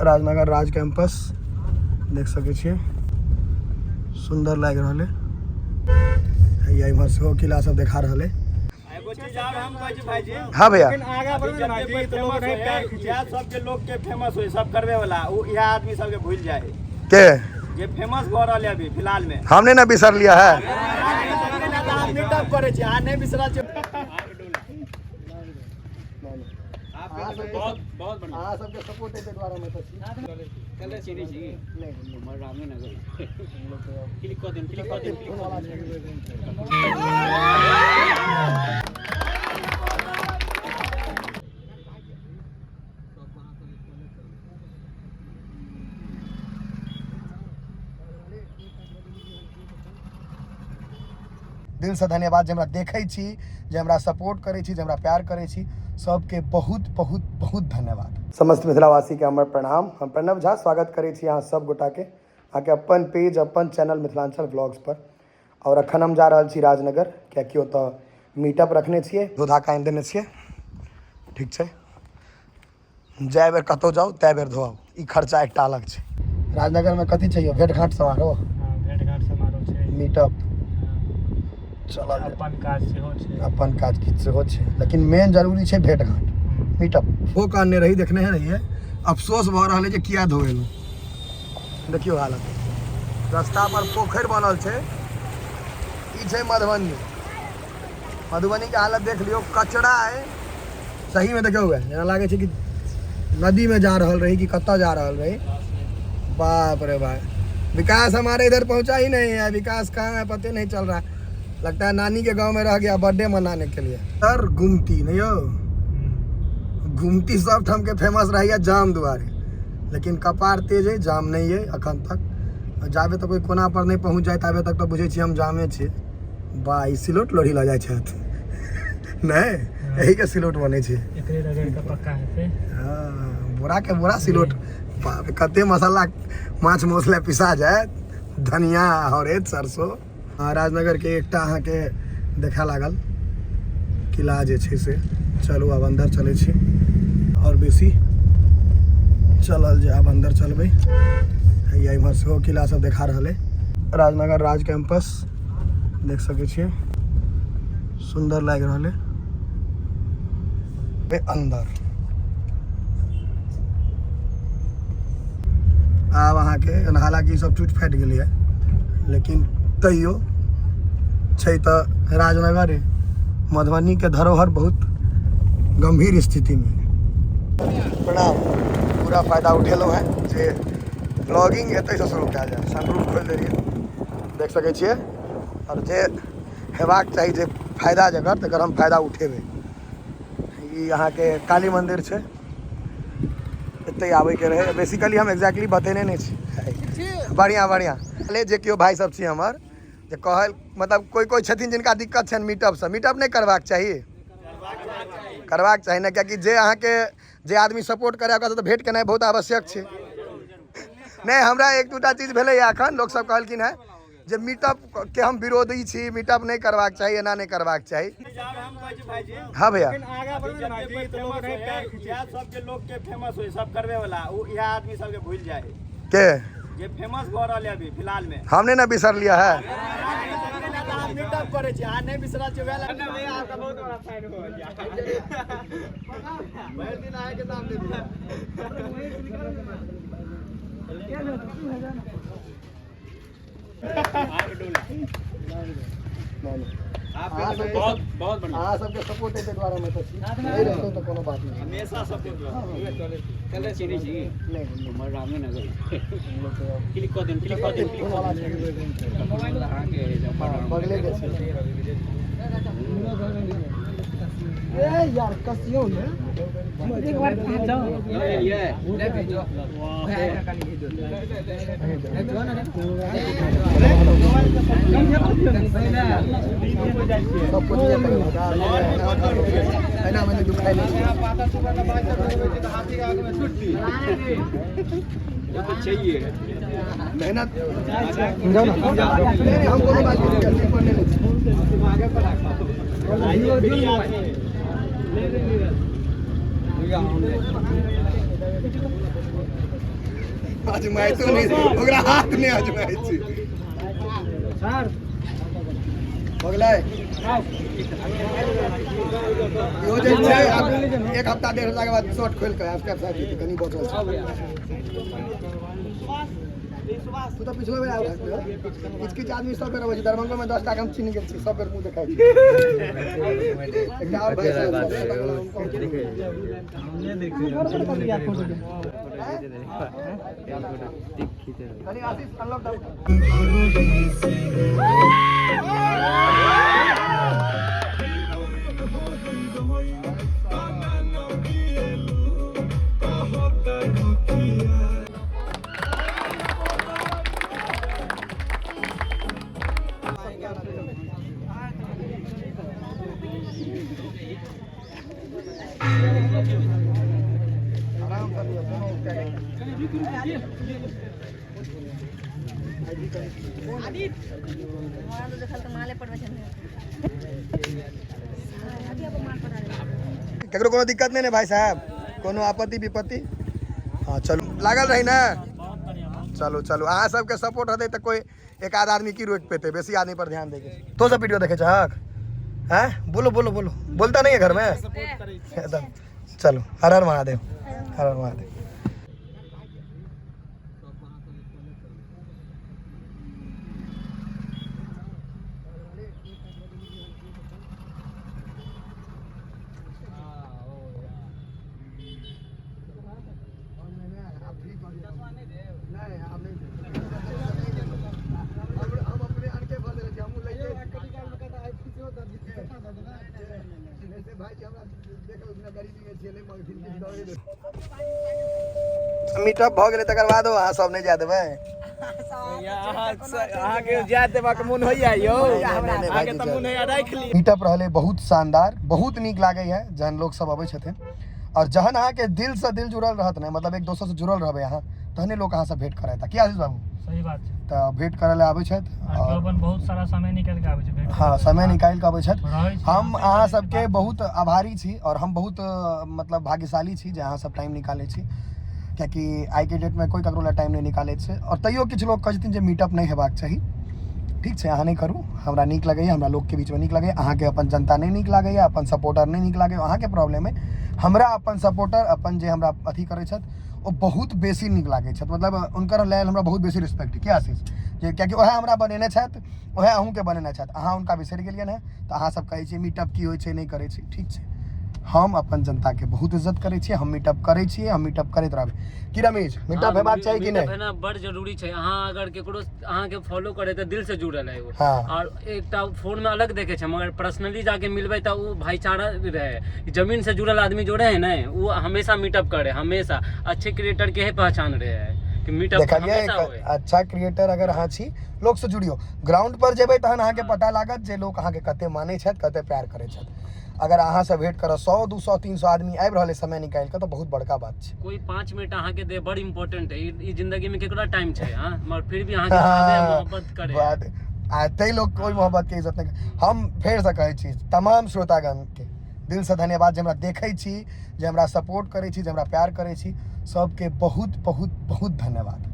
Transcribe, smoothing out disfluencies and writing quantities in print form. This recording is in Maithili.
राजनगर राज कैंपस देख सकै छियै, सुन्दर लागि रहल है। हैया इम्हर सेहो किला सब देखा रहल है। एगो चीज और हम कहै छी भाईजी। हाँ भैया। आगा बढ़ू ना भाईजी, तो लोग नहीं पैर खींचे। सबके लोग के फेमस होय सब करबे वाला, उ इहा आदमी सबके भूल जाए के जे फेमस भऽ रहल है अभी फिलहाल में। हमने ना बिसर लिया है। मीटअप करै छी, अहाँ नहि बिसरल छी। बहुत बहुत बढ़िया। अहाँ सबके सपोर्ट एहि द्वारा में तऽ छी। कल चिन्है छी। नहि। हमर रामेनगर। क्लिक कऽ देम, क्लिक कऽ देम, क्लिक कऽ देम। दिल से धन्यवाद जे हमरा देखै छी, जे हमरा सपोर्ट करै छी, जे हमरा प्यार करै छी, सबके बहुत बहुत बहुत धन्यवाद। समस्त मिथिलावासी के हमर प्रणाम। हम प्रणव झा स्वागत करै छी अहाँ सब गोटा के अहाँके अपन पेज अपन चैनल मिथिलांचल व्लॉग्स पर। और अखन हम जा रहल छी राजनगर, कियाकि ओतऽ मीटअप रखने छियै, धोधा के आनि देने छियै। ठीक छै, जाय बेर कतहु जाउ तै बेर धोआउ, ई खर्चा एकटा अलग छै। राजनगर में कथी छै यौ? भेंटघाट समारोह। हाँ, भेंटघाट समारोह छै, मीटअप चलल। अपन काज सेहो छै। अपन काज किछु सेहो छै, लेकिन मेन जरूरी छै भेंटघाट, मीटअप। ओ कहने रही, देखने रहियै, अफसोस भऽ रहल है जे किया धोएलहुँ। देखियौ हालत, रास्ता पर पोखरि बनल छै। ई छै मधुबनी। मधुबनी के हालत देख लियौ, कचरा है सही में। देखियौ जेना लागै छै कि नदी में जा रहल रही कि कतऽ जा रहल रही। बाप रे भाई, विकास हमारे इधर पहुंचा ही नहीं है। विकास कहाँ है पते नहीं चल रहा है, लगता है नानी के गांव में रह गया बर्थडे मनाने के लिए। सर गुमती नहीं हो, गुमती सब ठाम के फेमस रही जाम दुआरे, लेकिन कपार तेज है, जाम नहीं है अखन तक। जाबे तक कोई कोना पर नहीं पहुंच जाए ताबे तक तो बुझै छी हम जामे छी। बा, ई सिलौट लोढ़ी लऽ जाइ छथि नहि, एही के सिलौट बनै छै। एकरे रगड़ के पक्का हेतै। हाँ, बोरा के बोरा सिलौट। बाप रे, कते मसाला माछ मौस लए पिसा जायत, धनिया हरेद सरसों। हाँ, राजनगर के एकटा अहाँके देखा लागल किला जे छै से। चलू आब अन्दर चलै छी और बेसी चलल जे आब अन्दर चलबै। हैया इम्हर सेहो किला सब देखा रहल है। राजनगर राज कैंपस देख सकै छियै, सुन्दर लागि रहल है। अंदर आब अहाँके, हालांकि सब टूटि फाटि गेलैए, लेकिन तैयो छै तऽ राजनगरे। मधुबनी के धरोहर बहुत गंभीर स्थिति में। प्रणाम। पूरा फायदा उठेलहुँ हेँ जे ब्लॉगिंग एतहिसँ शुरू कयल जाय। सनरूफ खोलि देलियै, देख सकै छियै। आओर जे हेबाक चाही, जे फायदा जकर, तकर हम फायदा उठेबै। ई अहाँके काली मन्दिर छै, एतहि आबैके रहै। बेसिकली हम एक्जैक्टली बतेने नहि छी। बढ़िआँ बढ़िआँ। ले जे केओ भाइ सब छी हमर, जे कहल मतलब कोइ कोइ छथिन जिनका दिक्कत छनि मीटअपसँ, मीटअप नहि करबाक चाही? करबाक चाही ने, कियाकि जे अहाँके जे आदमी सपोर्ट करै ओकरासँ तऽ भेँट केनाइ बहुत आवश्यक छै। नहि, हमरा एक दूटा चीज भेलैए एखन, लोकसब कहलखिन हेँ जे मीटअप के हम विरोधी छी, मीटअप नहि करबाक चाही, एना नहि करबाक चाही। हाँ भैया। आगा बढ़ू ना भाईजी, तो लोग नहीं पैर खींचे। सबके लोग के फेमस होय सब करबे वाला, उ इहा आदमी सबके भूल जाए के जे फेमस भऽ रहल है अभी फिलहाल में। हमने ना बिसर लिया है। मीटअप करै छी, अहाँ नहि बिसरल छी वएह। आपका बहुत बड़ा फैन हो गया। भरि दिन अहाँके नाम ले दिया। बहुत बहुत बढ़िया। अहाँ सबके सपोर्ट एहि द्वारा में तऽ छी, नहि रहितहुँ तऽ कोनो बात नहि। हमेशा सपोर्ट। कल चिन्है छी। नहि। हमर रामेनगर। क्लिक कऽ देम, क्लिक कऽ देम, क्लिक कऽ देम। अहाँके बगले के छै। ए यार, कसियौ ने। सब कुछ नहि करै, एना मे दुखाइ नहि छै। तो चाहिए मेहनत जाओ ना। नहीं नहीं, हम कोनो बात नहीं, स्लीपर ले लै छी। अजमाइतो नहि, ओकरा हाथ नहि अजमाइ छै। सर। हो गेलै। इहो जे छै आब एक हफ्ता 1.5 हफ्ता के बाद शर्ट खोलि कऽ आब साहब जेतै, कनि बचल छै। तू तऽ पिछलो बेर आयल रहै। किछु किछु आदमी सब बेर अबै छै। दरभंगो मे 10 टा के हम चिन्ह गेल छी, सब बेर मुँह देखाइ छी। एकटा आओर भाई साहब छथि। कनि आशीष अनलॉक दब। आराम से लिअ, कोनो नहि। माले पर वजन है। केकरो कोनो दिक्कत नहि ने भाई साहब? कोनो आपत्ति विपत्ति? हाँ, चलू, लागल रही ने। चलू चलू, अहाँ सबके सपोर्ट हेतै तऽ कोइ एक आध आदमी की रोकि पेतै? बेसी आदमी पर ध्यान दैके छै। तो सब वीडियो देखै छहक हैं? बोलो बोलो बोलो। बोलता नहीं है घर में एकदम। चलो, हर हर महादेव, हर हर महादेव। नहीं, आब नहीं देब। हम अपने अनके भर देने छी, हमहूँ लइते छी। भाई जी हमरा देखल गरीबी में छियै, नहि मगथिन किछु दऽ देब। मीटअप भऽ गेलै, तकर बादो अहाँ सब नहि जाय देबै? अहाँके जाय देबाक मोन होइया यौ? नहि, नहि, अहाँके तऽ मोन होइया राखि ली। मीटअप रहलै बहुत शानदार, बहुत नीक लागैए जहन लोक सब अबै छथिन और जहन अहाँके दिलसँ दिल जुड़ल रहत ने, मतलब एक दोसरसँ जुड़ल रहबै अहाँ, तहने लोक अहाँसँ भेंट करत। की आशीष बाबू? सही बात छै। तऽ भेंट करऽ लए आबै छथि। और आओर अपन बहुत सारा समय निकालि के आबै छै भेंट हाँ, करय लए। समय निकालि कऽ अबै छथि। रहै छै। हम अहाँ सबके बहुत आभारी छी और हम बहुत मतलब भाग्यशाली छी जे अहाँ सब टाइम निकालै छी, कियाकि आइके डेटमे कोइ ककरो लए टाइम नहि निकालै छै। और तैयो किछु लोक कहै छथिन जे मीटअप नहि हेबाक चाही। ठीक छै, अहाँ नहि करू। हमरा नीक लगैए, हमरा लोकके बीचमे नीक लगैए। अहाँके अपन जनता नहि नीक लागैए, अपन सपोर्टर नहि नीक लागैए, अहाँके प्रॉब्लम अइ। हमरा अपन सपोर्टर, अपन जे हमरा अथी करै छथि, ओ बहुत बेसी नीक लागै छथि। मतलब हुनकर लेल हमरा बहुत बेसी रिस्पेक्ट। की आशीष? जे कियाकि ओएह हमरा बनेने छथि, ओएह अहूँके बनेने छथि। अहाँ हुनका बिसरि गेलियनि हेँ तऽ अहाँ सब कहै छियै मीटअप की होइ छै, नहि करै छै। ठीक छै, हम अपन जनताके बहुत इज्जत करै छियै। हम मीटअप करै छियै, हम मीटअप करैत रहबै। की रमेश, मीटअप हेबाक चाही कि नहि? हेना बड़ जरूरी छै। अहाँ अगर केकरो अहाँके फॉलो करे तऽ दिल से जुड़ल है ओ। और एकटा फोन में अलग देखे छै, मगर पर्सनली जाके मिलबै तऽ ओ भाईचारा रहे। जमीन से जुड़ल आदमी जो रहे ने, वो हमेशा मीटअप करे। हमेशा अच्छे क्रिएटर के ही पहचान रहे है कि मीटअप देखलियै? हमेशा होए। अच्छा क्रिएटर अगर अहाँ छी, लोकसँ जुड़ियौ। ग्राउंड पर जेबै तहन अहाँके पता लागत जे लोक अहाँके कते मानै छथि, कते प्यार करै छथि। अगर अहाँसँ भेंट करऽ 100, 200, 300 आदमी आबि रहल अइ समय निकालि कऽ, तऽ बहुत बड़का बात छै। कोई 5 मिनट अहाँके दे, बड़ इम्पोर्टेंट है। ई ई जिंदगी में केकरा टाइम छै? हाँ, मगर फिर भी अहाँके आबे मोहब्बत करे। बात आ तै लोक कोइ मोहब्बत के इज्जत नहि। हम फेरसँ कहै छी तमाम श्रोतागणके दिलसँ धन्यवाद, जे हमरा देखै छी, जे हमरा सपोर्ट करै छी, जे हमरा प्यार करै छी, सबके बहुत बहुत बहुत धन्यवाद।